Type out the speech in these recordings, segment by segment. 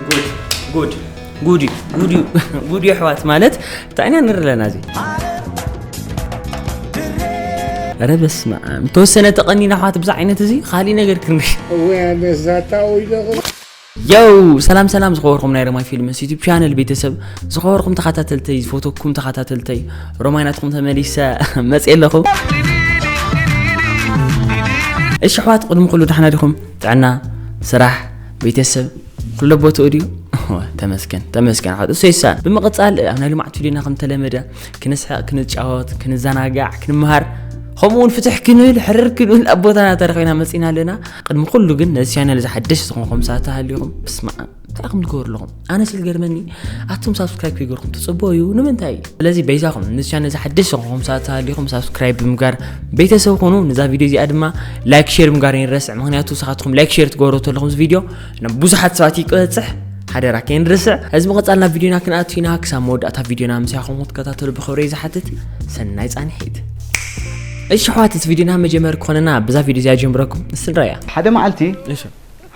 ጉድ ጉድ እዩ ጉድ እዩ ጉድ እዩ ኣሕዋት። ማለት እንታይ ኢና ንርኢ ኣለና እዚ? ኧረ በስመ ኣብ። ተወሰነ ተቐኒና ኣሕዋት ብዛ ዓይነት እዚ ካሊእ ነገር ክንርኢ። እወ፣ ኣነስ ዛታ ወይ ደቕ- የው ሰላም ሰላም ዝኸበርኩም ናይ ረማይ ፊልምስ ዩቱብ ቻነል ቤተሰብ፣ ዝኸበርኩም ተኸታተልተይ፣ ዝፈተኩም ተኸታተልተይ፣ ሮማይ ናትኩም ተመሊሰ መፅእ ኣለኹ። እሺ ኣሕዋት፣ ቅድሚ ኩሉ ደሕና ዲኹም? ጥዕና፣ ስራሕ፣ ቤተሰብ ኩሉ ቦትኡ ድዩ? ተመስገን ተመስገን። ሓ እሱ ይሳን። ብምቕጻል ኣብ ናይ ልማዕት ቪድዮና ከም ተለመደ ክንስሕቕ፣ ክንጫወት፣ ክንዘናጋዕ፣ ክንመሃር፣ ከምኡ እውን ፍትሕ ክንብል፣ ሕርር ክንብል ኣብ ቦታና ተረኺብና መጺና ኣለና። ቅድሚ ኩሉ ግን ነዚ ቻነል እዚ ሓደሽ ዝኾንኩም ሰባት ተሃሊኹም፣ በስመ ኣብ፣ እንታይ ኢኹም ትገብሩ ኣለኹም? ኣነስ ዝገርመኒ ኣቱም ሳብስክራይብ ከይገርኩም ትጽበዩ ንምንታይ እዩ? ስለዚ በይዛኹም ነዚ ቻነል እዚ ሓደሽ ዝኾንኩም ሰባት ተሃሊኹም ሳብስክራይብ ብምግባር ቤተሰብ ኩኑ። ነዛ ቪድዮ እዚኣ ድማ ላይክ ሼር ምግባር ይንረስዕ፣ ምኽንያቱ ንስኻትኩም ላይክ ሼር ትገብሩ ተለኹም እዚ ቪድዮ ናብ ብዙሓት ሰባት ይበፅሕ። ሓደራ ከይንርስዕ። እዚ ምቕፃል ናብ ቪድዮና ክንኣቱ ኢና። ክሳብ መወዳእታ ቪድዮና ምሳኹም ክትከታተሉ ብኽብሪ ዝሓትት። ሰናይ ፃንሒት። እሺ ኣሕዋት፣ እቲ ቪድዮና መጀመሪ ክኾነና ብዛ ቪድዮ እዚኣ ጀምረኩም እስቲ ንረያ። ሓደ መዓልቲ እሺ።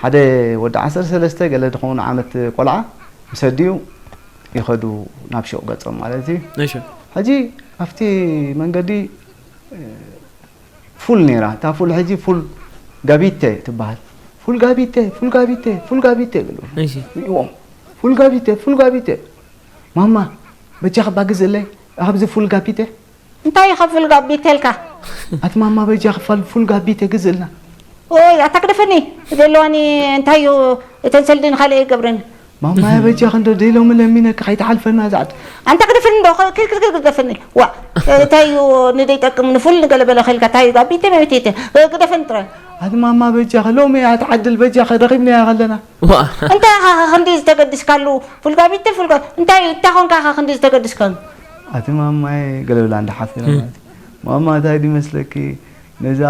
ሓደ ወዲ ዓሰርተ ሰለስተ ገለ ዝኸውን ዓመት ቆልዓ ምስ ኣዲኡ ይኸዱ ናብ ሹቕ ገጾም ማለት እዩ። እሺ። ሕጂ ኣብቲ መንገዲ ፉል ነይራ። እታ ፉል ሕጂ ፉል ጋቢቴ ትበሃል። ፉል ጋቢቴ፣ ፉል ጋቢቴ፣ ፉል ጋቢቴ ይብሉ። እሺ። ይዎም። ፉል ጋቢቴ፣ ፉል ጋቢቴ። ማማ፣ በጃ ክባ ግዝእለይ ኣብዚ ፉል ጋቢቴ። እንታይ እዩ ካብ ፉል ጋቢቴ ኢልካ? ኣቲ ማማ፣ በጃ ክፋል ፉል ጋቢቴ ግዝእልና። ኦይ፣ ኣታ ክደፈኒ ዘለዋኒ እንታይ እዩ እተን ሰልዲ ንኻልእ ይገብረን። ማማየ በጃኺ እንዶ ደይ ሎሚ ለሚነኪ ከይትሓልፈና እዛ ዓዲ። ኣንታ ግደፍኒ እንዶ፣ ክ-፣ ክ-፣ ክ-፣ ግደፍኒ። ዋ፣ እንታይ እዩ ንደይ ጠቅም ንፉል ንገለ በለ ከልካ እንታይ እዩ ጋቢቴ መቤቴቴ። ግደፍኒ ጥራይ። ኣቲ ማማ በጃኺ ሎሚ እያ ትዓድል በጃኺ ረኺብናያ ከለና። ዋ። እንታይ ኢኻ ክንዲ ዝተገድስካሉ ፉል ጋቢቴ ፉል ጋ-፣ እንታይ እዩ እንታይ ኾንካ ኢኻ ክንዲ ዝተገድስካሉ? ኣቲ ማማየ ገለ ብላ እንዳ ሓፊረ እም። ማለት እዩ። ማማ እንታይ ድዩ መስለኪ ነዛ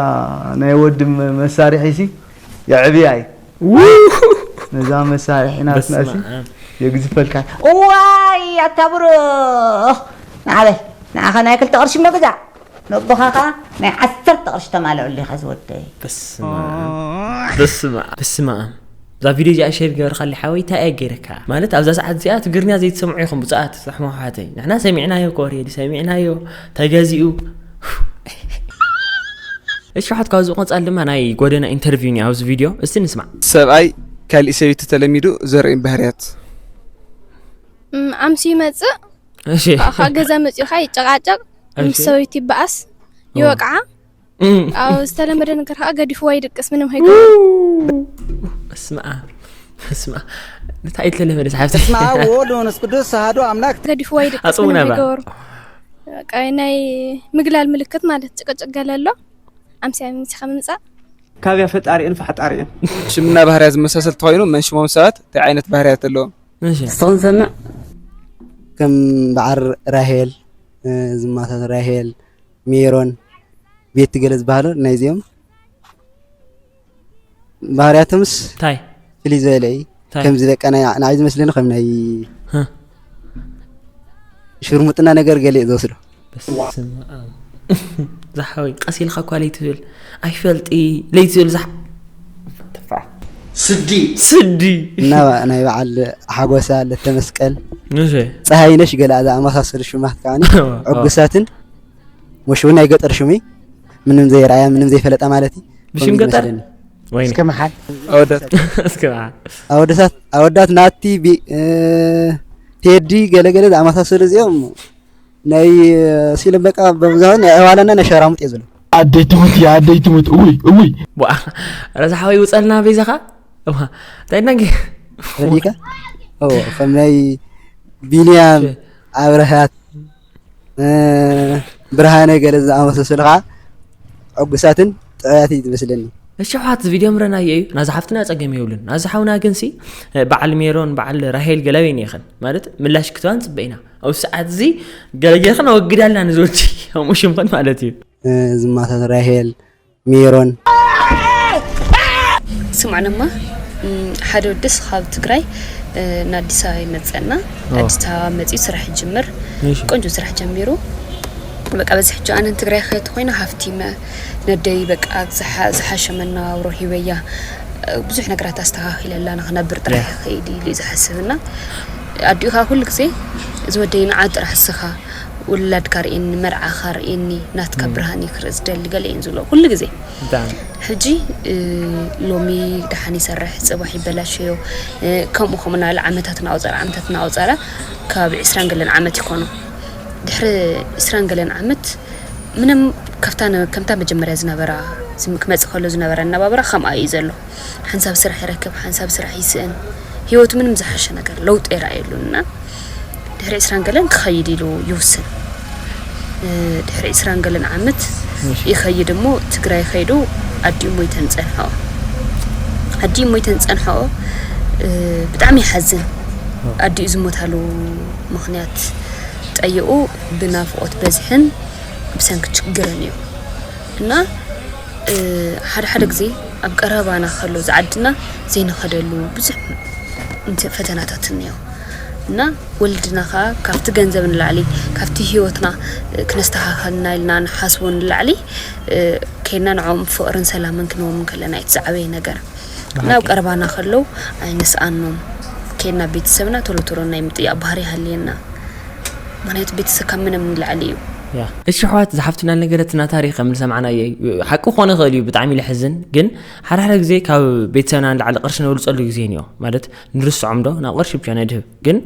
ናይ ወዲ መ-፣ መሳርሒ ሲ የዕብያ እዩ። ው! ነዛ መሳርሒ ናትና ሲ በስመ ኣብ። የግዝፈልካ። እዋይ ኣታ ብሩኽ ንዓበይ ንዓኻ ናይ ክልተ ቅርሺ መግዛእ ነቦኻ ኸዓ ናይ ዓሰርተ ቅርሺ ተማልዐሉ ኢኻ ዝወደይ። በስመ ኣብ። በስመ ኣብ። በስመ ኣብ። እዛ ቪድዮ እዚኣ ሼር ገበርካለይ ሓወይ እንታይ እየ ገይረካ? ማለት ኣብዛ ሰዓት እዚኣ ትግርኛ ዘይትሰምዑ ኢኹም ብፁዓት ኣሕዋተይ። ንሕና ሰሚዕናዮ እኮ ኦሬዲ ሰሚዕናዮ ተገዚኡ። እሺ ሓት ካብዚ ቆጻል ድማ ናይ ጎደና ኢንተርቪው እኒኣ ኣብዚ ቪድዮ። እስቲ ንስማዕ። ሰብኣይ ካሊእ ሰበይቲ ተለሚዱ ዘርእዩ ባህርያት። እም፣ ዓምሲ ይመጽእ፣ እሺ። ከ-፣ ካብ ገዛ መጺኡ ከኣ ይጨቃጨቅ፣ ምስ እሺ። ሰበይቲ ይበኣስ፣ ኦ። ይወቅዓ። እም። ኣብ ዝተለመደ ነገር ከኣ ገዲፍዋ ይድቅስ፣ ምንም ከይገብር። በስመ ኣብ። በስመ ኣብ። እንታይ እዩ ተለመደ ዝሓፍተይ? በስመ ኣብ ወወልድ ወመንፈስ ቅዱስ ኣሐዱ ኣምላክ። ገዲፍዋ ይድቅስ፣ ኣጽውና ምንም ባ። ከይገብር። በቃ ናይ ምግላል ምልክት ማለት ጭቅጭቅ ገለ ኣሎ። ኣምስያ ኣምሲኻ ምምጻእ። ካብያ ፈጣሪኤን ፋሕጣሪኤን። ሽምና ባህርያ ዝመሳሰል ተኾይኑ መን ሽሞም ሰባት እንታይ ዓይነት ባህርያት ኣለዎም? እሺ። እስቲ ክንሰምዕ። ከም በዓል ራሄል፣ እ፣ ዝማታት ራሄል፣ ሜሮን፣ ቤቲ ገለ ዝበሃሉ ናይዚኦም ባህርያቶምስ እንታይ? ፍልይ ዝበለ እዩ። እንታይ? ከምዚ በቃ ናይ፣ ንዓይ ዝመስለኒ ከም ናይ ህ። ሽርሙጥና ነገር ገለ እዩ ዝወስዶ። በስመ ኣብ። ዝሓወይ፣ ቀስ ኢልካ እኳ ለይትብል፣ ኣይፈልጢ፣ ለይትብል ዝሓ-፣ ትፋ-፣ ስዲ። ስዲ። እና ናይ በዓል ሓጎሳ፣ ለተመስቀል፣ እሺ። ፀሃይነሽ ገለ ዝኣመሳሰሉ ሽማት ከዓኒ እዋ፣ እዋ። ዕጉሳትን፣ ወሽ እውን ናይ ገጠር ሽሙ እዩ። ምንም ዘይረኣያ፣ ምንም ዘይፈለጣ ማለት እዩ። ብሽም ከምኡ ገጠር? ይመስለኒ። ወይኔ። እስከ መሓል። ኣወዳት። እስከ መሓል። ኣወዳት፣ ኣወዳት ናቲ ቢ-፣ እ፣ ቴዲ ገለገለ ዝኣመሳሰሉ እዚኦም ናይ፣ እ፣ ሲልም በቃ በብዛውን ናይ ኣዋላና ናይ ሸራሙጥ እየ ዝብሎ። ኣደይ ትሙት፣ ኣደይ ትሙት፣ እውይ፣ እውይ። ዋ፣ ረዛ ሓወይ ውፀልና በይዛኻ። ዋ፣ እንታይ እናንጌ-፣ ረዲካ? ኦ፣ ከም ናይ ቢንያም፣ እሺ። ኣብረሃት፣ እ፣ ብርሃነ ገለ ዝኣመሳሰሉ ከዓ ዕጉሳትን ጥዑያት እዩ ዝመስለኒ። እሺ ኣሕዋት፣ እዚ ቪድዮ ምረናዮ እዩ። ናዚ ሓፍትና ጸገም የብሉን። ናዚ ሓውና ግን ሲ፣ እ፣ በዓል ሜሮን፣ በዓል ራሄል ገለ በይን ኢኽን። ማለት ምላሽ ክትባን ጽበ ኢና። ኣብ ሰዓት እዚ ገለ ጌርክን ኣወግዳልና ንዝወዲ ከምኡ ሽምኽን ማለት እዩ። እ፣ ዝማታት ራሄል፣ ሜሮን። ስምዓንማ፣ እም፣ ሓደ ወድስ ካብ ትግራይ፣ እ፣ ንኣዲስ ኣበባ ይመጸና። ኦ። ኣዲስ ኣበባ መጺኡ ስራሕ ይጅምር። እሺ። ቆንጆ ስራሕ ጀሚሩ። በቃ በዚ ሕጂ ኣነ ንትግራይ ክኸይድ ኮይነ ሃፍቲመ ነደይ በቃ ዝሓ-፣ ዝሓሸ መነባብሮ ሂበያ። ብዙሕ ነገራት ኣስተኻኺለላ ንኽነብር ጥራሕ ይኽእል ኢሉ እዩ ዝሓስብና። ኣዲኡ ከዓ ኩሉ ግዜ እዚ ወደይ ንዓ ጥራሕ እስኻ ውላድካ ርእየኒ፣ መርዓኻ ርእየኒ፣ ናትካ ብርሃን እዩ ክርኢ ዝደሊ ገለ እየን ዝብሎ ኩሉ ግዜ። ሕጂ ሎሚ ደሓን ይሰርሕ፣ ፅባሕ ይበላሸዮ። ከምኡ ከምኡ እናበለ ዓመታት እናቆፀረ ዓመታት እናቆፀረ ከባቢ ዕስራን ገለን ዓመት ይኮኖ። ድሕሪ ዕስራን ገለን ዓመት ምንም ካብታ ነ- ከምታ መጀመርያ ዝነበራ ዝም- ክመፅእ ከሎ ዝነበረ ኣነባብራ ከምኣ እዩ ዘሎ። ሓንሳብ ስራሕ ይረክብ፣ ሓንሳብ ስራሕ ይስእን። ህይወቱ ምንም ዝሓሸ ነገር ለውጢ ኣይረኣየሉን እና ድሕሪ ዕስራን ገለን ክኸይድ ኢሉ ይውስን። ድሕሪ ዕስራን ገለን ዓመት ይኸይድ እሞ ትግራይ ከይዱ ኣዲኡ ሞይተን ፀንሐኦ። ኣዲኡ ሞይተን ፀንሐኦ። ብጣዕሚ ይሓዝን። ኣዲኡ ዝሞታሉ ምኽንያት ጠይቑ ብናፍቆት በዝሕን ብሰንኪ ችግርን እዩ እና ሓደ ሓደ ግዜ ኣብ ቀረባና ከሎ ዝዓድና ዘይንኸደሉ ብዙሕ ፈተናታት እኒኦ እና ወልድና ከዓ ካብቲ ገንዘብ ንላዕሊ ካብቲ ህይወትና ክነስተኻኸልና ኢልና ንሓስቦ ንላዕሊ ከይና ንዕኦም ፍቕርን ሰላምን ክንዎም ከለና እቲ ዝዓበየ ነገር እና ኣብ ቀረባና ከለዉ ኣይንስኣኖም። ከይና ቤተሰብና ቶሎ ቶሎ ናይ ምጥያቕ ባህሪ ይሃልየና። ምክንያቱ ቤተሰብ ካብ ምንም ንላዕሊ እዩ። እሺ ኣሕዋት፣ ዝሓፍትና ልነገረትና ታሪክ ከም ዝሰማዕናዮ እዩ። ሓቂ ክኾን ይኽእል እዩ፣ ብጣዕሚ ለሕዝን። ግን ሓደ ሓደ ግዜ ካብ ቤተሰብና ንላዕሊ ቅርሺ ነብልፀሉ ግዜ እኒኦ። ማለት ንርስዖም ዶ ናብ ቅርሺ ብቻ ነድህብ። ግን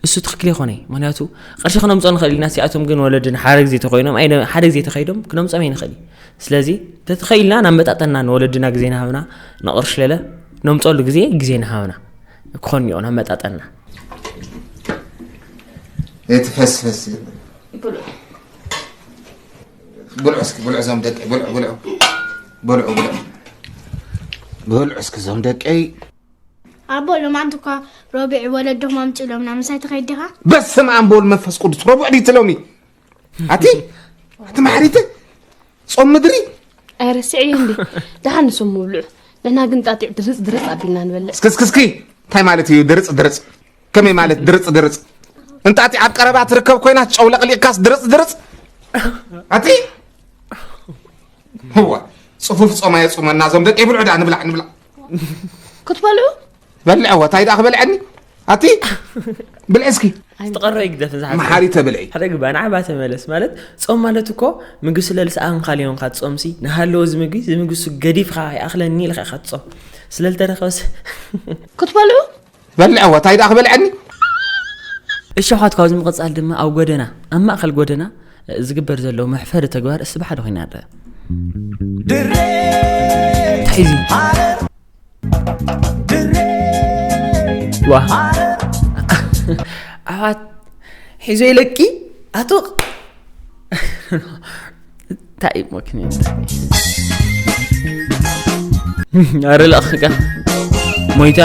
እሱ ትኽክል ይኾነ። ምክንያቱ ቅርሺ ክነምፀኦ ንኽእል ኢና፣ ሲኣቶም ግን ወለድን ሓደ ግዜ ተኮይኖም ኣይ ሓደ ግዜ ተኸይዶም ክነምፀኦም ኣይንኽእል እዩ። ስለዚ ተተኸኢልና ናብ መጣጠና ንወለድና ግዜ ንሃብና፣ ንቕርሽ ለለ ነምፀሉ ግዜ ግዜ ንሃብና። ክኾን እኒኦ ናብ መጣጠና። እቲ ፈስፈስ ብልዑ እስኪ ብልዑ ዞም ደቂ ብልዑ ብልዑ ብልዑ ብልዑ ብልዑ እስኪ ዞም ደቀይ። ኣቦ ሎማዓንቲ እኳ ረቡዕ ወለዶም ኣምፅእሎም ናብ ምሳይ ትኸይድ ዲኻ? በስመ ኣብ ወወልድ መንፈስ ቅዱስ ረቡዕ ድዩ ትሎሚ ኣቲ ኣቲ ማሕሪተ ጾም ምድሪ ኣይረስዕ እዩ እንዴ? ደሓን ንሶም ምብልዑ ንሕና ግን ጣጢዕ ድርፅ ድርፅ ኣቢልና ንበልዕ። እስኪ እስኪ እስኪ እንታይ ማለት እዩ ድርፅ ድርፅ? ከመይ ማለት ድርፅ ድርፅ? እንጣጢዕ ኣብ ቀረባ ትርከብ ኮይና ጨው ለቕሊቕካስ ድርፅ ድርፅ ኣቲ ህዋ ጽፉፍ ጾም ኣየጹመና እዞም ደቂ ብልዑ ዳ ንብላዕ ንብላዕ። ክትበልዑ በልዐዎ ታይ ደኣ ክበልዐኒ ኣቲ ብልዒ እስኪ ትቐሮ ይግደፍ እዛ ሓቂ። መሓሪተ ብልዒ ሓደ ግባ ንዓባ ተመለስ ማለት ጾም ማለት እኮ ምግቢ ስለ ዝሰኣንካ ሊዮንካ ትጾምሲ ንሃለዎ እዚ ምግቢ እዚ ምግቢ እሱ ገዲፍካ ይኣኽለኒ ኢልካ ኢኻ ትጾም ስለ ዝተረኸበስ ክትበልዑ በልዐዎ ታይ ደኣ ክበልዐኒ እሺ ኣሕዋት ካብዚ ምቕጻል ድማ ኣብ ጎደና ኣብ ማእከል ጎደና ዝግበር ዘሎ መሕፈሪ ተግባር እስቲ ብሓደ ኮይና ንርኣ ድሬ እንታይ እዚ ዋ ኣሕዋት ሒዞ ይለቂ ኣጡቕ እንታይ እዩ ምክንያት ኣረ ለኣኽካ ሞይታ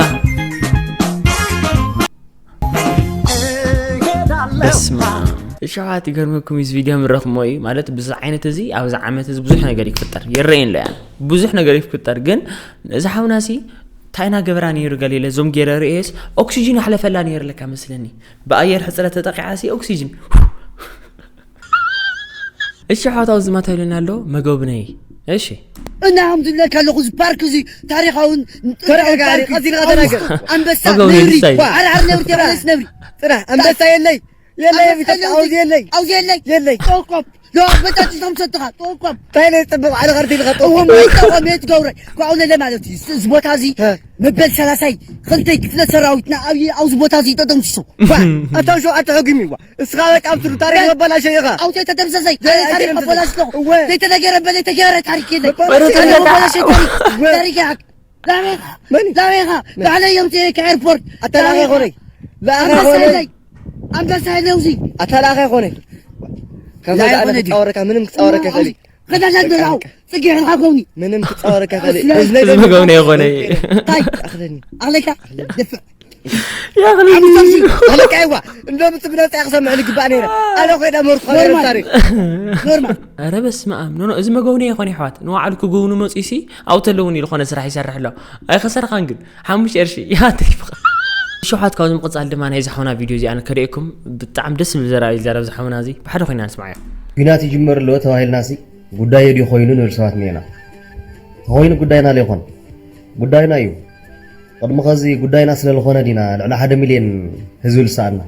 በስመ ኣብ እሸዋት ይገርመኩም እዚ ቪድዮ ምረኽሞ እዩ ማለት ብዚ ዓይነት እዚ ኣብዚ ዓመት እዚ ብዙሕ ነገር ይክፍጠር ይረየን ኣሎ ያን ብዙሕ ነገር ይክፍጠር ግን እዚ ሓውና ሲ እንታይ ኢና ገበራ ነይሩ ገለ ኢለ ዞም ገይረ ርእየስ ኦክሲጅን ኣሕለፈላ ነይሩ ለካ መስለኒ ብኣየር ሕፅረት ተጠቂዓ ሲ ኦክሲጅን እሺ ሓወት ኣብዚ ማታ ኢሉና ኣሎ መገብነይ እሺ እና ከም ዝብለካ ኣለኹ እዚ ፓርክ እዚ ታሪኻውን ተረጋጋሪ ቀዚልካ ተናገር ኣንበሳ መገብነይ ነብሪ እንታይ እዩ? ሓርሓር ነብሪ ተመለስ ነብሪ ጥራሕ ኣንበሳ የለይ የለይ ኣንበሳ የለይ። ኣውዚ የለይ ኣውዚ የለይ የለይ ጦቆም ዶ በታች ተምሰጥኻ ጦቆም እንታይ ነይ ጽብቕ ዓለ ኸርቲ ኢልካ እዎ ጦቆም ሞይታ ቆም የት ገብረ ኳው ለለ ማለት እዩ እዚ ቦታ እዚ ሀ። መበል ሰላሳይ ኽልተይ ክፍለ ሰራዊትና ኣብይ ኣብዚ ቦታ እዚ ተደምስሶ ኣታ ሸውዓተ ሕጊ ሚዋ እስኻ በቃ ኣብ ትሩ ታሪኽ መበላሸ ኢኻ ኣውተ ተደምሰሰይ ታሪኽ ኣበላሽቶ እወ ዘይተነገረ በለ ተገረ ታሪክ የለ መበላሸ ታሪክ ታሪክ ያክ ላሜኻ መን? ላሜኻ ባዕለ እዮም ትካ ኤርፖርት ኣታ ላሜ ኾነይ ላሜ ኾነይ ኣንበሳ የለው እዚ ኣታ ላሜ ኾነይ ከዛ ላሜ ዛዕለ ኾነይ ክጻወረካ ምንም ክጻወረካ ይኽእል እዩ። ከዛ ዛዕለ ራው ጽጌ ራው ከውኒ ምንም ክጻወረካ ይኽእል እዩ። እዚ ነገር እዚ መገውነ ይኾነ ታይ ኣኽለኒ ኣኽለካ ደፍዕ ያኽለኒ ኣለካ ይዋ እንደም ጽብና ጻይ ክሰምዕ ልግባእ ነይረ ኣነ ኮይዳ መርኩ ኖርማል ታሪክ ኖርማል ኣረ በስመ ኣብ ኖኖ እዚ መገውነ ይኾነ ይሕዋት ንባዕሉ ክገውኑ መጺሲ ኣብኡ ተለውን ኢሉ ኾነ ስራሕ ይሰርሕ ኣሎ ኣይኸሰርኻን ግን ሓሙሽተ ቅርሺ ይሃተይ ፍቕር እሺ ኣሕዋት ካብዚ ምቕጻል ድማ ናይዚ ሓውና ቪድዮ እዚኣ ንከርእየኩም ብጣዕሚ ደስ ዝብል ዘረባ እዩ ዝዛረብ እዚ ሓውና እዚ ብሓደ ኮይና ንስማዓዮ። ኲናት ይጅመር ኣለዎ ተባሂልናሲ ጉዳዮ ድዩ ኮይኑ ንብል ሰባት እኒኤና። ተኾይኑ ጉዳይና ዶ ይኾን? ጉዳይና እዩ። ቅድሚ ኸዚ ጉዳይና ስለ ዝኾነ ዲና ልዕሊ ሓደ ሚልዮን ህዝቢ ልሰኣና?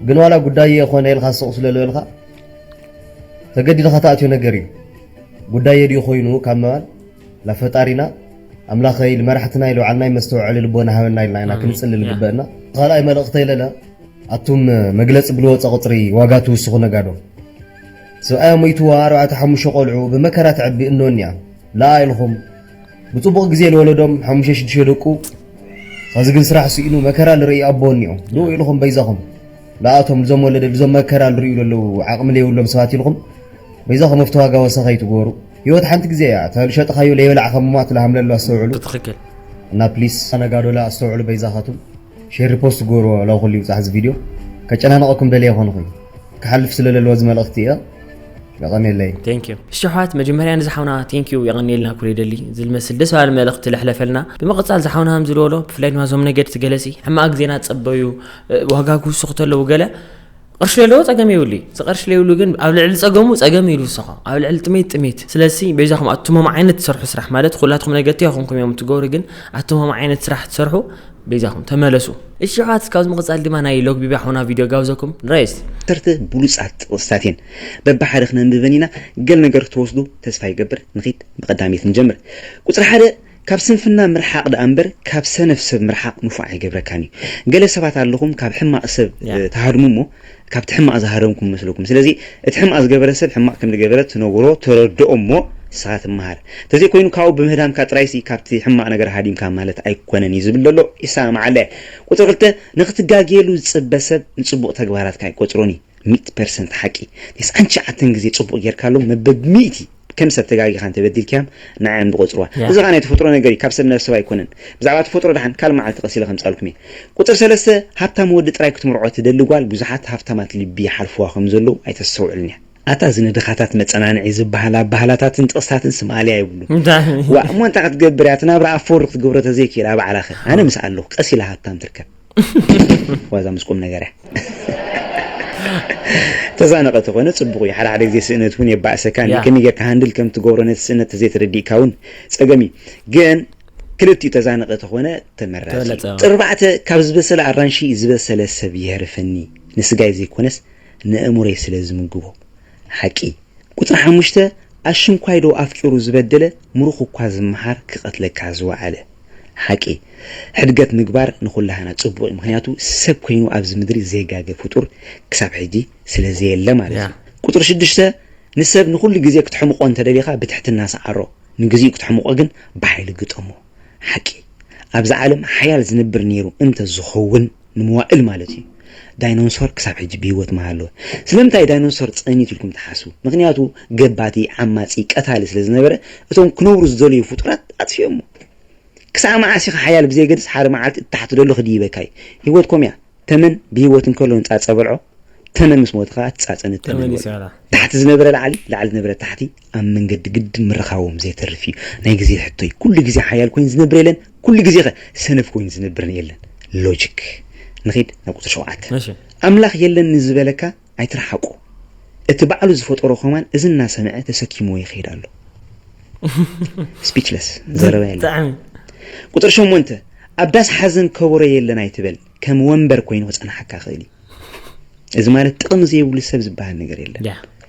ግን ዋላ ጉዳይ የኾነ ኢልካ ስቕ ስለ ዝበልካ ተገዲድኻ ተኣትዮ ነገር እዩ። ጉዳየ ድዩ ኮይኑ ካብ ምባል፣ ላፈጣሪና ኣምላኸይ ንመራሕትና ኢሉ ዓልና መስተውዐሊ ልቦና ሃበና ኢልና ኢና ክንጽሊ ልግበእና። ካልኣይ መልእኽተይ ለለ ኣቱም መግለጺ ብልወፀ ቁፅሪ ዋጋ ትውስኹ ነጋዶ። ሰብኣያ ሞይትዋ ኣርባዕተ ሓሙሽተ ቆልዑ ብመከራ ተዕቢ እኖን እያ። ለኣ ኢልኹም ብፅቡቕ ግዜ ልወለዶም ሓሙሽተ ሽዱሽተ ደቁ ኸዚ ግን ስራሕ ስኢኑ መከራ ልርኢ ኣቦ እኒኦ። ድኡ ኢልኹም በይዛኹም ለኣቶም ልዞም ወለደ ልዞም መከራ ልርእዩ ለለዉ ዓቕሚ ለየብሎም ሰባት ኢልኹም በይዛኹም ኣብቲ ዋጋ ወሰኸ ይትግበሩ። ህይወት ሓንቲ ግዜ እያ። እታ ልሸጥኻዮ ለየበላዕኻ ምሟት ለሃምለሉ ኣስተውዕሉ። ትኽክል። እና ፕሊስ ነጋዶ ለኣስተውዕሉ በይዛኻቱም። ሼር ሪፖስት ግበርዎ ላው ኩሉ ይብጻሕ እዚ ቪድዮ። ከጨናነቐኩም ደልየ ይኾንኹ። ክሓልፍ ስለ ለለዎ እዚ መልእኽቲ እያ። የቐንየለይ። ቴንክ ዩ። እሺ ኣሕዋት መጀመርያ ንዚ ሓውና ቴንክ ዩ የቐንየልና ኩሉ ይደሊ። እዚ ልመስል ደስ ባል መልእኽቲ ለሕለፈልና። ብምቕጻል እዚ ሓውና ከም ዝልበሎ ብፍላይ ድማ እዞም ነገድቲ ገለሲ ሕማቕ ግዜና ጸበዩ ዋጋ ክውስኹ ተለዉ ገለ ቅርሺ ለለዎ ጸገም የብሉ። እዚ ቅርሺ ለይብሉ ግን ኣብ ልዕሊ ጸገሙ ጸገም ኢሉ ዝሰኾ ኣብ ልዕሊ ጥሜት ጥሜት። ስለዚ በይዛኹም ኣቱሞም ዓይነት ትሰርሑ ስራሕ ማለት ኩላትኩም ነገድቲ ይኹንኩም እዮም ትገብሩ ግን ኣቱሞም ዓይነት ስራሕ ትሰርሑ በይዛኹም ተመለሱ። እሺ ኣሕዋት ካብዚ ምቕጻል ድማ ናይ ሎግ ቢቢ ሓውና ቪድዮ ጋብዘኩም ንረእስ። ዓሰርተ ብሉጻት ጥቕስታት እየን። በብሓደ ክነንብበን ኢና። ገለ ነገር ክትወስዱ ተስፋ ይገብር። ንኺድ ብቐዳመይቲ ንጀምር። ቁጽሪ ሓደ ካብ ስንፍና ምርሓቕ ደኣ እምበር ካብ ሰነፍ ሰብ ምርሓቕ ንፉዕ ኣይገብረካን እዩ። ገለ ሰባት ኣለኹም ካብ ሕማቕ ሰብ ትሃድሙ እሞ ካብቲ ሕማቕ ዝሃደምኩም መስለኩም። ስለዚ እቲ ሕማቕ ዝገበረ ሰብ ሕማቕ ከም ዝገበረ ትነግሮ፣ ተረድኦ እሞ ንስኻ ትመሃር። ተዘይኮይኑ ካብኡ ብምህዳምካ ጥራይሲ ካብቲ ሕማቕ ነገር ሃዲምካ ማለት ኣይኮነን እዩ ዝብል ዘሎ። ይሰማማዓለ። ቁጽሪ ክልተ ንክትጋግየሉ ዝጽበ ሰብ ንጽቡቕ ተግባራትካ ኣይቆጽሮን እዩ። ሚእቲ ፐርሰንት ሓቂ። ተስዓን ትሽዓተን ግዜ ጽቡቕ ጌርካሎም መበብ ሚእቲ ከም ሰብ ተጋጊኻ እንተበዲልካዮም ንዓዮም ዝቆጽርዋ። እዚ ኸዓ ናይ ተፈጥሮ ነገር እዩ፣ ካብ ሰብ ናብ ሰብ ኣይኮነን። ብዛዕባ ተፈጥሮ ደሓን ካልእ መዓልቲ ቀስ ኢለ ከምጻልኩም እየ። ቁጽሪ ሰለስተ ሃብታም ወዲ ጥራይ ክትምርዖ ትደሊ ጓል ብዙሓት ሃብታማት ልቢ ይሓልፍዋ ከም ዘለዉ ኣይተስተውዕልን እያ። ኣታ እዚ ንድኻታት መጸናንዒ ዝበሃል ኣባህላታትን ጥቕስታትን ስማልያ የብሉ። ዋ እሞ እንታይ ክትገብር እያ? እቲ ናብራ ኣፈወርቅ ክትገብሮ ተዘይክኢላ ባዕላኸ? ኣነ ምስ ኣለኹ ቀስ ኢላ ሃብታም ትርከብ። ዋዛ ምስ ቁም ነገር እያ። ተዛነቐ ተኾነ ጽቡቕ እዩ። ሓደ ሓደ ግዜ ስእነት እውን የባእሰካ። ያ። ከመይ ጌርካ ሃንድል ከም ትገብሮ ነቲ ስእነት ተዘይተረዲእካ እውን ጸገም እዩ። ግን ክልቲኡ ተዛነቐ ተኾነ ተመራጺ። ተበለጸ። ጥርባዕተ ካብ ዝበሰለ ኣራንሺ ዝበሰለ ሰብ ይህርፈኒ። ንስጋይ ዘይኮነስ ንእምሮይ ስለ ዝምግቦ። ሓቂ። ቁጽሪ ሓሙሽተ ኣሽንኳይ ዶ ኣፍቂሩ ዝበደለ ምሩኽ እኳ ዝመሓር ክቐትለካ ዝወዓለ። ሓቂ። ሕድገት ምግባር ንኹላህና ጽቡቕ እዩ። ምኽንያቱ ሰብ ኮይኑ ኣብዚ ምድሪ ዘይጋገ ፍጡር ክሳብ ሕጂ ስለ ዘየለ ማለት እዩ። ቁጽሪ ሽዱሽተ ንሰብ ንኹሉ ግዜ ክትሕምቖ እንተደሊኻ ብትሕትና ሰዓሮ፣ ንግዚኡ ክትሕምቖ ግን ብሓይሊ ግጠሞ። ሓቂ። ኣብዛ ዓለም ሓያል ዝነብር ነይሩ እንተ ዝኸውን ንመዋእል ማለት እዩ። ዳይኖንሶር ክሳብ ሕጂ ብህይወት ምሃለወ። ስለምንታይ ዳይኖንሶር ጸኒቱ ኢልኩም ትሓስቡ? ምኽንያቱ ገባቲ፣ ዓማጺ፣ ቀታሊ ስለ ዝነበረ እቶም ክነብሩ ዝደለዩ ፍጡራት ኣጥፊኦሞ። ክሳብ መዓስ ኢኻ ሓያል ብዘየገድስ ሓደ መዓልቲ እታሕቲ ደሎ ክድይበካ እዩ። ህይወት ኮም እያ። ተመን ብህይወት እንከሎ ንጻጸ በልዖ፣ ተመን ምስ ሞተ ኸዓ ትጻጸ ንተመን ይበልዖ። ታሕቲ ዝነበረ ላዕሊ፣ ላዕሊ ዝነበረ ታሕቲ ኣብ መንገዲ ግድን ምርኻቦም ዘይተርፍ እዩ። ናይ ግዜ ሕቶ እዩ። ኩሉ ግዜ ሓያል ኮይኑ ዝነብር የለን፣ ኩሉ ግዜ ኸ ሰነፍ ኮይኑ ዝነብርን የለን። ሎጂክ። ንኺድ ናብ ቁጽሪ ሸውዓተ። ኣምላኽ የለን ንዝበለካ ኣይትርሓቆ። እቲ ባዕሉ ዝፈጠሮ ከማን እዚ እናሰምዐ ተሰኪምዎ ይኸይድ ኣሎ። ስፒችለስ። ዘረባ የለን። ቁፅሪ ሸሞንተ ኣብ ዳስ ሓዘን ከበሮ የለን ኣይትበል፣ ከም ወንበር ኮይኑ ክፀንሓካ ይኽእል እዩ። እዚ ማለት ጥቕሚ ዘይብሉ ሰብ ዝበሃል ነገር የለን።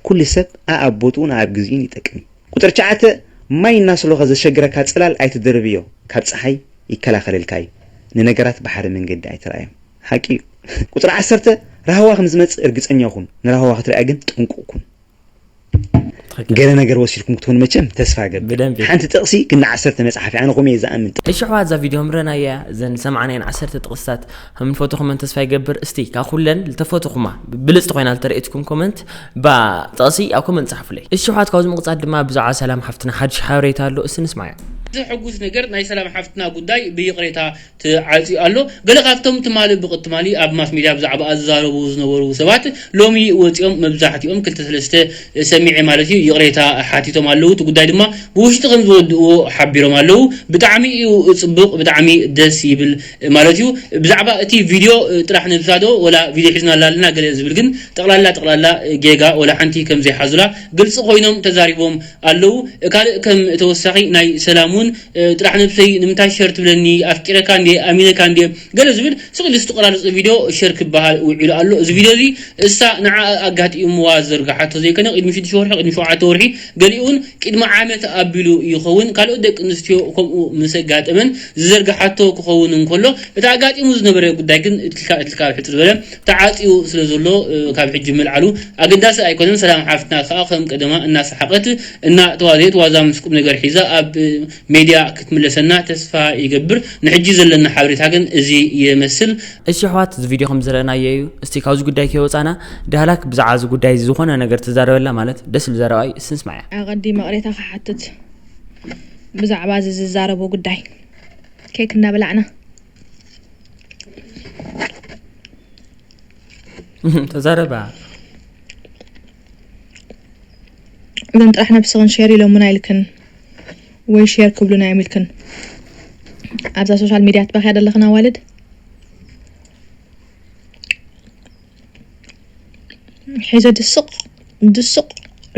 ኩሉ ሰብ ኣኣብ ቦትኡን ኣኣብ ግዚኡን ይጠቅም እዩ። ቁፅሪ ትሽዓተ ማይ እናስሎኸ ዘሸግረካ ፅላል ኣይትደርብዮ፣ ካብ ፀሓይ ይከላኸለልካ እዩ። ንነገራት ብሓደ መንገዲ ኣይትረኣዮም። ሓቂ እዩ። ቁፅሪ ዓሰርተ ራህዋ ከም ዝመፅእ እርግፀኛ ኩን፣ ንራህዋ ክትረኣ ግን ጥንቁቕ ኩን። ገለ ነገር ወሲድኩም ክትኮኑ መቸም ተስፋ ገብር። ሓንቲ ጥቕሲ ግን ንዓሰርተ መፅሓፍ እያ፣ ኣነ ከምኡ እየ ዝኣምን። እሺ ኣሕዋት፣ እዛ ቪድዮ ምረናያ እዘን ዝሰማዕናየን ዓሰርተ ጥቕስታት ከም ንፈትኹመን ተስፋ ይገብር። እስቲ ካብ ኩለን ዝተፈትኹማ ብልፅቲ ኮይና ዝተረእየትኩም ኮመንት ባ ጥቕሲ ኣብ ኮመንት ፀሓፉለይ። እሺ ኣሕዋት፣ ካብዚ ምቕፃል ድማ ብዛዕባ ሰላም ሓፍትና ሓድሽ ሓበሬታ ኣሎ፣ እስቲ ንስማዮ። ዘሕጉስ ነገር ናይ ሰላም ሓፍትና ጉዳይ ብይቕሬታ ተዓፅዩ ኣሎ። ገለ ካብቶም ትማሊ ብቕትማሊ ኣብ ማስ ሚድያ ብዛዕባኣ ዝዛረቡ ዝነበሩ ሰባት ሎሚ ወፂኦም፣ መብዛሕትኦም ክልተ ሰለስተ ሰሚዐ ማለት እዩ፣ ይቕሬታ ሓቲቶም ኣለዉ። እቲ ጉዳይ ድማ ብውሽጢ ከም ዝወድእዎ ሓቢሮም ኣለዉ። ብጣዕሚ እዩ ፅቡቕ፣ ብጣዕሚ ደስ ይብል ማለት እዩ። ብዛዕባ እቲ ቪድዮ ጥራሕ ነብሳ ዶ ወላ ቪድዮ ሒዝናላ ኣለና ገለ ዝብል ግን ጠቕላላ ጠቕላላ ጌጋ ወላ ሓንቲ ከም ዘይሓዙላ ግልፂ ኮይኖም ተዛሪቦም ኣለዉ። ካልእ ከም ተወሳኺ ናይ ሰላም እውን ጥራሕ ነብሰይ ንምንታይ ሸር ትብለኒ ኣፍቂረካ እንዴ ኣሚነካ እንዴ ገለ ዝብል ስቕ ኢሉ ዝተቆራረፀ ቪድዮ ሸር ክበሃል ውዒሉ ኣሎ። እዚ ቪድዮ እዚ እሳ ንዓ ኣጋጢምዋ ዝዘርግሓቶ ዘይኮነ ቅድሚ ሽዱሽተ ወርሒ ቅድሚ ሸውዓተ ወርሒ ገሊኡ እውን ቅድሚ ዓመት ኣቢሉ ይኸውን። ካልኦት ደቂ ኣንስትዮ ከምኡ ምስ ኣጋጠመን ዝዘርግሓቶ ክኸውን እንከሎ እቲ ኣጋጢሙ ዝነበረ ጉዳይ ግን እትልካ እትልካ ኣብ ሕፅር ዝበለ ተዓፅዩ ስለ ዘሎ ካብ ሕጂ ምልዓሉ ኣገዳሲ ኣይኮነን። ሰላም ሓፍትና ከዓ ከም ቀደማ እናሰሓቐት እናተዋዘየት ዋዛ ምስ ቁም ነገር ሒዛ ኣብ ሜድያ ክትምለሰና ተስፋ ይገብር። ንሕጂ ዘለና ሓበሬታ ግን እዚ ይመስል። እሺ ኣሕዋት፣ እዚ ቪድዮ ከም ዝረኣናዮ እዩ። እስቲ ካብዚ ጉዳይ ከይወፃና ዳህላክ ብዛዕባ እዚ ጉዳይ እዚ ዝኾነ ነገር ትዛረበላ ማለት ደስ ኢሉ ዘረባይ እስቲ ንስማዕያ። ኣቐዲመ ቅሬታ ክሓትት ብዛዕባ እዚ ዝዛረቦ ጉዳይ ኬክ እናበላዕና ተዛረባ። እዘን ጥራሕ ነብስኽን ሼር ኢሎምና ኢልክን ወይ ሼር ክብሉና እዮም ኢልክን ኣብዛ ሶሻል ሚድያ ትበኽያ ዘለኽን ኣዋልድ ሒዘ ድስቕ ድስቕ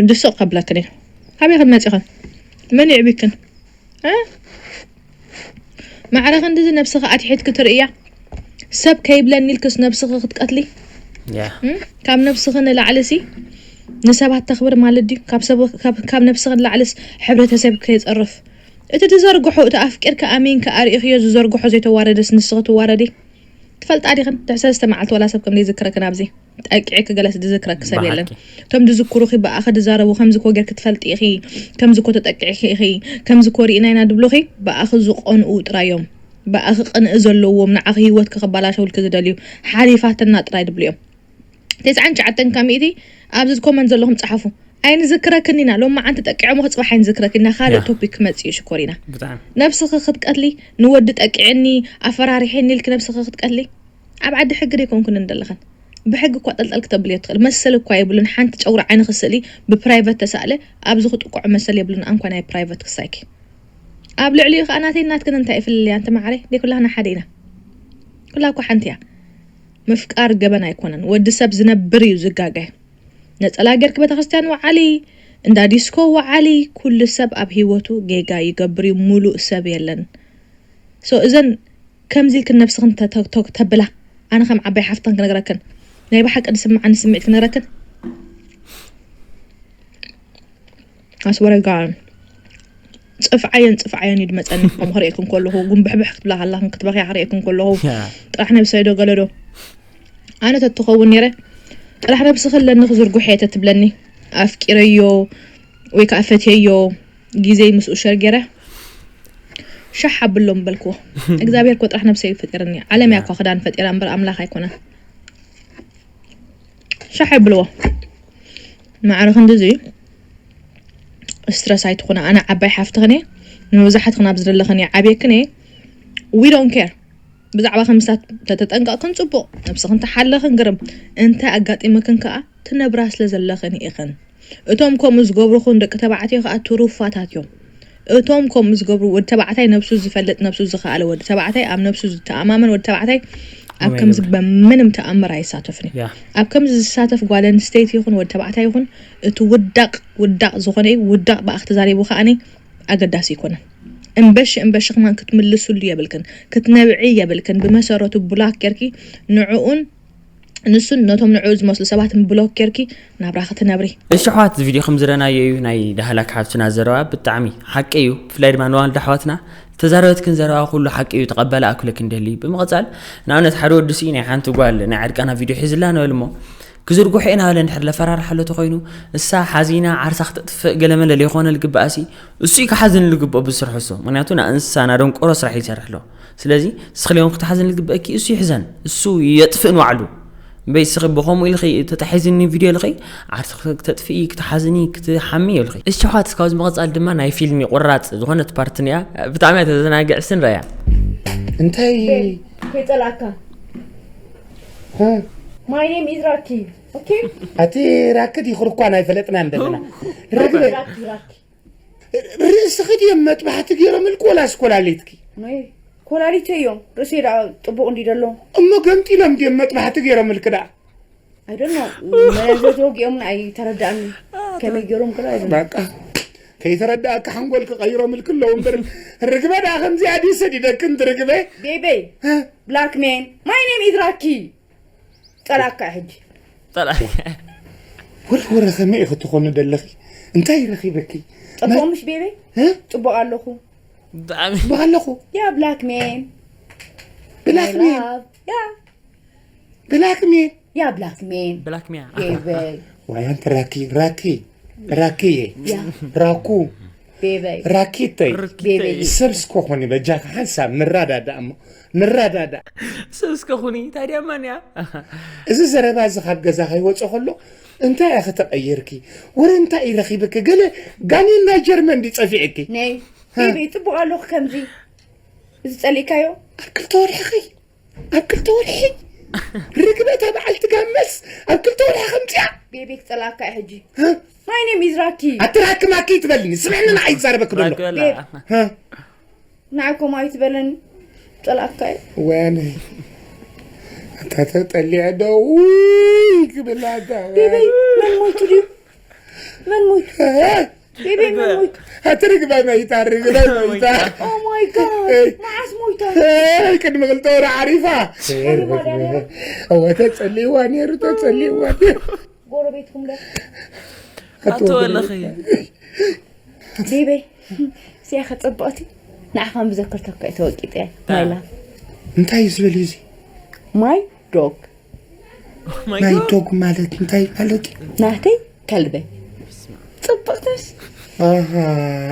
ድስቕ ከብለክን እዩ። ካበይ ክን መፂኽን? መን ይዕቢክን? እ? ማዕረ ክንድዚ ነብስኺ ኣትሒትኪ ትርእያ? ሰብ ከይብለኒ ኢልክስ ነብስኺ ክትቀትሊ? ያ። እም? ካብ ነብስኺ ንላዕሊ ሲ ንሰባት ተኽብር ማለት ድዩ? ካብ ሰብ-፣ ካብ፣ ካብ ነብስኺ ንላዕልስ ሕብረተሰብ ከይጸርፍ? እቲ ዝዘርግሖ፣ እቲ ኣፍቂርኪ ኣሚንኪ ኣርኢኽዮ ዝዘርግሖ ዘይተዋረደስ ንስኺ ትዋረዲ? ትፈልጣ ዲኽን? ድሕሪ ሰለስተ መዓልቲ ዋላ ሰብ ከም ዘይዝክረክን ኣብዚ ጠቂዕኪ ገለስ ዝዝክረኪ ሰብ የለን። ብሓቂ። እቶም ዝዝክሩኺ ብኣኺ ዝዛረቡ ከምዚ እኮ ጌርኪ ትፈልጢ ኢኺ፣ ከምዚ እኮ ተጠቂዕኪ ኢኺ፣ ከምዚ እኮ ርኢና ኢና ድብሉኺ ብኣኺ ዝቐንኡ ጥራይ እዮም። ብኣኺ ቅንኢ ዘለዎም ንዓኺ ህይወትኪ ክበላሸውልኪ ዝደልዩ ሓሊፋትና ጥራይ ድብሉ እዮም። ተስዓን ትሽዓተን ካብ ሚእቲ ኣብዚ ኮመንት ዘለኹም ጸሓፉ። ኣይንዝክረክን ኢና። ሎማዓንቲ ጠቂዖምኺ ጽባሕ ኣይንዝክረክን ኢና። ካልእ ያ። ቶፒክ ክመጽእ እዩ ሽኮሪና። ብጣዕሚ። ነብስኺ ክትቀትሊ ንወዲ ጠቂዕኒ ኣፈራሪሐኒ ኢልኪ ነብስኺ ክትቀትሊ ኣብ ዓዲ ሕጊ ደይኮንክን እንደለኽን ብሕጊ እኳ ጠልጠል ክተብልዮ ትኽእል መሰል እኳ የብሉን። ሓንቲ ጨጉሪ ዓይኒ ክስእሊ ብፕራይቨት ተሳእለ ኣብዚ ክጥቅዖ መሰል የብሉን። ኣንኳ ናይ ፕራይቨት ክሳይኪ ኣብ ልዕሊኡ ከዓ ናተይ ናትክን እንታይ ይፍልልያ? ኣንቲ ማዕረ ደይ ኩላህና ሓደ ኢና። ኩላ እኳ ሓንቲ እያ። ምፍቃር ገበን ኣይኮነን። ወዲ ሰብ ዝነብር እዩ ዝጋገ። ነጸላ ጌርኪ ቤተክርስትያን ወዓሊ፣ እንዳ ዲስኮ ወዓሊ። ኩሉ ሰብ ኣብ ህይወቱ ጌጋ ይገብር እዩ። ሙሉእ ሰብ የለን። ሶ እዘን ከምዚ ኢልክን ነብስኽን ተ-፣ ተ-፣ ተ-፣ ተብላ፣ ኣነ ከም ዓባይ ሓፍተን ክነግረክን፣ ናይ ብሓቂ ዝስምዓኒ ስምዒት ክነግረክን፣ ኣስወረጋ ጽፍዓየን ጽፍዓየን እዩ ድመጸኒ። ከም ክርእየክን ከለኹ፣ ጉንብሕብሕ ክትብላ ከላኽን ክትበኽያ ክርእየክን ከለኹ፣ ያ። ጥራሕ ነብሰይ ዶ ገለ ዶ? ኣነ ተትኸውን ነይረ፣ ጥራሕ ነብስኺ ኣለኒ ክዝርጉሐ እየ ተትብለኒ፣ ኣፍቂረዮ ወይ ከዓ ፈትየዮ፣ ግዜይ ምስኡ ሸር ገይረ ሻሕ ኣብሎም በልክዎ። እግዚኣብሔር እኮ ጥራሕ ነብሰይ እዩ ፈጢርኒ። ዓለም እያ እኳ ክዳን ፈጢራ እምበር ኣምላኽ ኣይኮነን። ሻሕ ኣብልዎ። ማዕረ ክንድዚ ስትረስ ኣይትኹና። ኣነ ዓባይ ሓፍትኽን እየ። ንመብዛሕትኽን ኣብ ዝደለኽን እየ ዓብየክን እየ። We don't care። ብዛዕባ ከምስታት ተተጠንቀቕክን ጽቡቕ፣ ነብስኽን ተሓለኽን ግርም። እንተ ኣጋጢምክን ከኣ ትነብራ ስለ ዘለኽን ኢኽን። እቶም ከምኡ ዝገብሩኹን ደቂ ተባዕትዮ ከኣ ትሩፋታት እዮም። እቶም ከምኡ ዝገብሩ፣ ወዲ ተባዕታይ ነብሱ ዝፈልጥ፣ ነብሱ ዝኸኣለ ወዲ ተባዕታይ፣ ኣብ ነብሱ ዝተኣማመን ወዲ ተባዕታይ ኣብ ኣመይ ከምዚ ይገብር። በምንም ተኣምር ኣይሳተፍን እዩ። ያ። ኣብ ከምዚ ዝሳተፍ ጓል ኣንስተይቲ ይኹን ወዲ ተባዕታይ ይኹን፣ እቲ ውዳቕ፣ ውዳቕ ዝኾነ እዩ። ውዳቕ ብኣኽ ተዛሪቡ ከኣኒ ኣገዳሲ ኣይኮነን። እምበሽ፣ እምበሽ ከማን ክትምልስሉ የብልክን። ክትነብዒ የብልክን። ብመሰረቱ ብላክ ጌርኪ ንዕኡን ንሱን ነቶም ንዕኡ ዝመስሉ ሰባትን ብሎክ ጌርኪ ናብራ ክትነብሪ። እሺ ኣሕዋት፣ እዚ ቪድዮ ከም ዝረኣናዮ እዩ። ናይ ዳህላክ ሓፍትና ዘረባ ብጣዕሚ ሓቂ እዩ። ብፍላይ ድማ ንዋልዳ ኣሕዋትና ዝተዛረበትክን ዘረባ ኩሉ ሓቂ እዩ። ተቐበላ ኣክለክ እንደሊ። ብምቕጻል ንኣብነት ሓደ ወዲ ሲ ናይ ሓንቲ ጓል ናይ ዕርቃና ቪድዮ ሒዝላ ንበል እሞ ክዝርግሖ ኢና በለ እንድሕር ለፈራርሓ ኣሎ ተኾይኑ እሳ ሓዚና ዓርሳ ክተጥፍእ ገለመለ ለይኾነ ልግባእ ሲ እሱ እዩ ክሓዝን ልግብኦ ብዝሰርሖ እሱ። ምክንያቱ ንኣንስሳ ናደንቆሮ ስራሕ እዩ ዝሰርሕ ኣሎ። ስለዚ ንስኺ ለይኮንኪ ክትሓዝኒ ዝግበእኪ እሱ ይሕዘን፣ እሱ የጥፍእ ንባዕሉ። እምበይ ንስኺ ብኸምኡ ኢልኺ ተታሒዝኒ ቪድዮ ኢልኺ ዓርሲ ክተጥፍኢ፣ ክትሓዝኒ፣ ክትሓሚ የብልኺ። እሺ ኣሕዋት፣ ካብዚ ምቕጻል ድማ ናይ ፊልሚ ቁራጽ ዝኾነት ፓርት እኒኣ፣ ብጣዕሚ እያ ተዘናግዕ፣ እስቲ ንረኣያ። እንታይ? ከይጸላእካ። እ? My name is ራኪ። ኦኬ? ኣቲ ራኪ ዲኹር እኳ ናይ ፈለጥና እንደለና። ርግበ። ራኪ፣ ራኪ። ርእስኺ ድዮም መጥባሕቲ ገይሮምልኪ ወላስ ኮላሊትኪ? ናይ ኮላሊተይ እዮም። ርእሰይ ደኣ ጥቡቕ እንዲ ደሎ። እሞ ገምጢሎም ድዮም መጥባሕቲ ገይሮምልኪ ደኣ? I don't know። መለዘ ተወጊኦምን ኣይተረዳእኒ። ከመይ ገይሮም ክላ I don't know። በቃ። ከይተረዳእካ ሓንጎል ክቐይሮምልክ ኣለዉ እምበር፣ ርግበ ደኣ ከምዚኣ ድዩ ሰዲደክን ትርግበ? ቤበይ፣ ብላክ ሜን፣ ማይ ኔም ኢዝ ራኪ። ጸላካ ሕጂ። ጠላ ወረ ወረ ከመይ ኢኺ ትኾኒ ደለኺ? እንታይ ረኺበኪ? ጽቡቕ ምሽ ቤበይ? እ? ጽቡቕ ኣለኹ። ብጣዕሚ ጽቡቕ ኣለኹ። ያ ብላክ ሜን። ብላክ ሜን፣ ያ ብላክ ሜን። ያ ብላክ ሜን። ብላክ ሚያ ቤበይ። ዋይ ኣንቲ ራኪ፣ ራኪ፣ ራኪ እየ። ያ ራኩ፣ ቤበይ። ራኪተይ። ቤበይ። ሰብ እስከ ኾኒ በጃኻ ሓንሳብ ንራዳዳእ እሞ፣ ንራዳዳእ። ሰብ እስከ ኹኒ ታዲያ ማን እያ? እዚ ዘረባ እዚ ካብ ገዛ ከይወፀ ከሎ እንታይ ኢኺ ተቐይርኪ? ወረ እንታይ እዩ ረኺብኪ? ገለ ጋኔን ናይ ጀርመን ድዩ ጸፊዕኪ? ነይ ቤበይ፣ ጽቡቕ ኣለኹ ከምዚ። እዚ ጸሊእካዮ? ኣብ ክልተ ወርሕኺ፣ ኣብ ክልተ ወርሒ ርግበታ በዓልቲ ጋመስ ኣብ ክልተ ወርሒ ከምፅያ። ቤበይ ክጸላካ እዩ ሕጂ። እ? ማይ ኔም ኢዝ ራኪ። ኣቲ ራኪ ማኪ ትበልኒ፣ ስምዕኒ ንዓይ ይዛረበኪ ዘሎ። ራኪ በላ። እ? ንዓይ ኮማይ ትበለኒ። ጸላካ እዩ። ወያነ ኣታ ተጠሊዐ ዶ ውይ ክብላ ኣታ ቤበይ መን ሞይቱ ድዩ? መን ሞይቱ? እ? ቤበይ መን ሞይቱ? ኣቲ ርግበ መይታ፣ ርግበ መይታ። Oh my God! እይ። መዓስ ሞይታ? እይ፣ ቅድሚ ክልተ ወርሒ ዓሪፋ። ማርያም። እወ ተጸሊዋ ነይሩ፣ ተጸሊዋ ነይሩ። ጎረቤትኩም ዶ? ኣቶ ወለኺ ቤበይ ሲያ ከጸብቐቲ ንዓኻ ብዘከርተካ እዩ ተወቂጠ። ማይላ እንታይ እዩ ዝብል እዩ እዚ? ማይ ዶግ። ናይ ዶግ ማለት እንታይ ማለት እዩ? ናተይ ከልበ ጽብቕትስ ኣሃ፣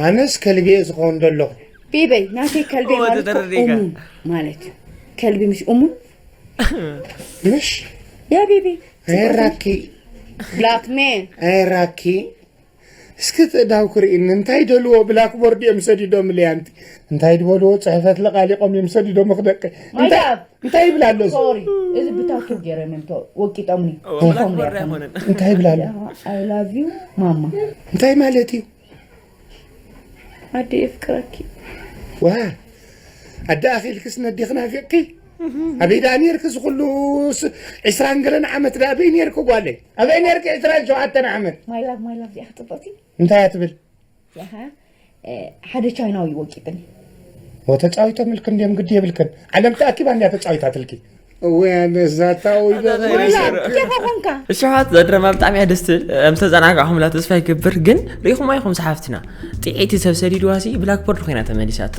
ኣነስ ከልቢየ ዝኸውን ዘለኹ። ቤበይ ናተይ ከልበ እወ፣ ማለት ተደረዲጋ። እሙን ማለት እዩ። ከልቢ ምሽ እሙን ምሽ ያ ቤበይ ኣይራኪ፣ ብላክ ሜን ኣይራኪ። እስኪ ትእዳው ክርእኒ፣ እንታይ ደልዎ ብላክቦርድ እዮም ሰዲዶም ልያንቲ? እንታይ ዝበልዎ ጽሕፈት ለቓሊቆም እዮም ሰዲዶም ክደቀ? እንታይ ማይዳብ። እንታይ ይብል ኣሎ እዚ? ሶሪ እዚ ብታቱ ገይሮም እዮም ተ- ወቂጦምኒ። ብላክቦርድ ኣይኮነን። እንታይ ይብል ኣሎ? I love you ማማ። እንታይ ማለት እዩ? ኣደ የፍቅረኪ። ዋ ኣደ ኣኺልክስ ነዲኽ ናፊቕኪ? ኣበይ ደኣ ነርኪ እዚ ኩሉ ስ- ዕስራን ገለን ዓመት ደኣ ኣበይ ነርኪ ጓለይ? ኣበይ ነርኪ ዕስራን ሸውዓተን ዓመት? My love my love እዚኣ ክጽብቕቲ እንታይ እያ ትብል? እዚኣ ሓደ ቻይናዊ ወቂጥኒ። ወተጻዊቶም ኢልክን እንዲዮም ግዲ የብልክን። ዓለም ተኣኪባ እንዲያ ተጻዊታትልኪ። እወ ኣነስ ዛታ ወይ ኣታ በ- ዘይሰሩ። ኬፋ ኾንካ። እሺ ኣሕዋት ዘድረማ ብጣዕሚ እያ ደስ ትብል። ምስ ተዘናጋዕኹምላ ተስፋ ይገብር። ግን ርኢኹማ ኢኹም ሰሓፍትና ጥዒቲ ሰብ ሰዲድዋሲ ብላክቦርድ ኮይና ተመሊሳቶ።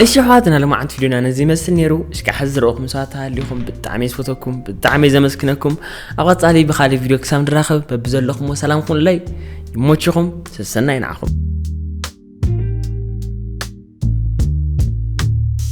እሺ ኣሕዋትና ልማዓንቲ ቪድዮና ነዚ ይመስል ነይሩ። እስኪ ሓዚ ዝረእኹም ሰባት ተሃሊኹም ብጣዕሚ እየ ዝፈተኩም፣ ብጣዕሚ እየ ዘመስግነኩም። ኣብ ቀጻሊ ብኻሊእ ቪድዮ ክሳብ ንራኸብ በብዘለኹም ሰላም ኩኑለይ። ይሞችኹም፣ ሰሰናይ ንዓኹም።